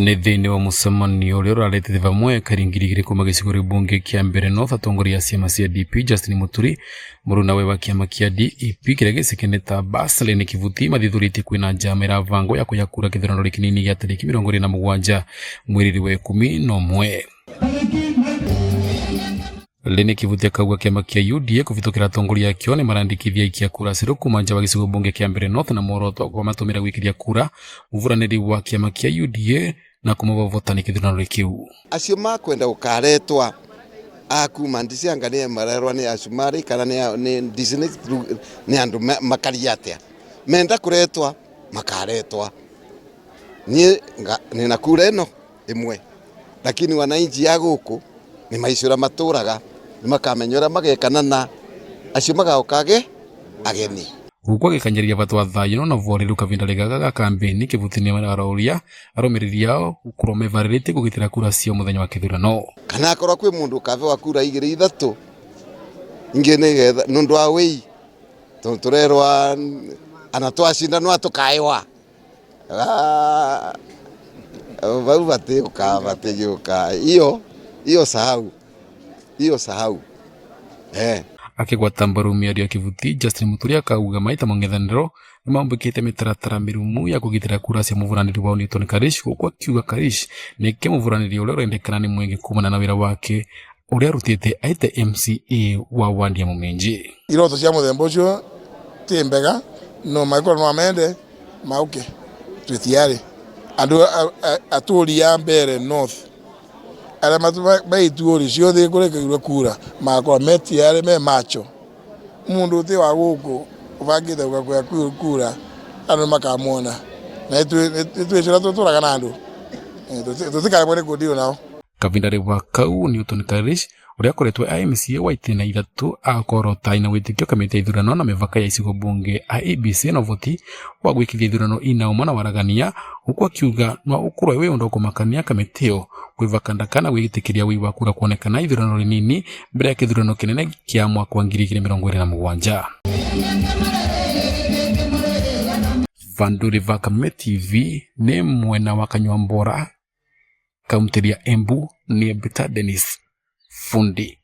Nĩ thĩinĩ wa mũcemanio ũrĩa ũraretete vamwe aikari 2,000 kuma gĩcigo mbunge kĩa Mbeere North, atongoria a ciama cia DP Justin Muturi, mũrunawe wa kĩama kĩa DEP kĩrĩa gĩcĩkene ta Bas Lenny Kivuti mathithũrĩtie kwĩna njama ĩravangwo ya kũiya kura kĩthurano kĩnini gĩa tarĩki 27 mweri wa 11. Lenny Kivuti akauga kĩama kĩa UDA kũvĩtũkĩra atongoria akĩo nĩ marandĩkithia aikia kura acerũ kuma nja wa gĩcigo mbunge kĩa Mbeere North na muoroto wa kũmatũmĩra gwĩkĩria kura mũvuranĩri wa kĩama kĩa UDA na kũmũvavotani kĩthurano kĩu. Acio makwenda gukaretwa akuma ndicianga ni marerwa ni acumari kana ni ni andu makaria atia menda kuretwa makaretwa nie nina kura ino imwe, lakini wananchi ya guku ni maicura maturaga ni makamenya uria magekana na acio magaukage ageni. Huku agikanyeria bata wa thayu na uvoreru kavinda rigaga ga kambeni Kivuti ni arauria arumiriri ao gukorwo mevariritie kugitira kura cio muthenya wa kithurano. Kana akorwo kwi mundu ukavewa kura igiri ithatu ingi nigetha nundu wa wii tondu turerwa ana twacinda no atukaiwa vau vatiuka vatigiuka iyo iyo sahau iyo sahau. Akigwata mbaru mĩario ya Kivuti, Justin Muturi akauga maita mũng'ethanĩro nĩmambũkĩte mĩtaratara mĩrũmu ya kũgitĩra kura cia mũvuranĩri wao Newton Karish, huku akiuga Karish nĩke mũvuranĩri ũrĩa ũrendekana nĩ mwingi kumana na wĩra wake ũrĩa arutĩte aite MCA wa wandi ya Muminji. Iroto cia mũthemba ũcio ti mbega no mangĩkorwo no amende mauke twĩ tiarĩ andũ atũri a Mbeere North arĩa me ituri ciothe kũrĩkĩirwo kura magakorwo me tiarĩ me macho mundu uti wa guku ubangite ugakuya kura andu makamwona na itwicira tuturaga na andu tutikaremwo ni kundio nao. Kavinda wa kau Newton Karish uria akoretwo MCA wa itĩna ithatu akorota ina wĩtĩkio kamĩtĩ ya ithurano na mĩvaka ya icigo bunge IEBC na ũvoti wa gwĩkithia ithurano ina ũma na waragania, huku akiuga no ũkorwo wĩ ũndũ wa kũmakania kamĩtĩ ĩyo kwĩvaka ndaka na gwĩtĩkĩria wĩi wa kura kuonekana ithurano rĩnini mbere ya kĩthurano kĩnene kĩa mwaka wa 2027. Vanduri va Kameme TV nĩ mwena wa Kanyuambora, kaunti ya Embu, ni Bita Dennis Fundi.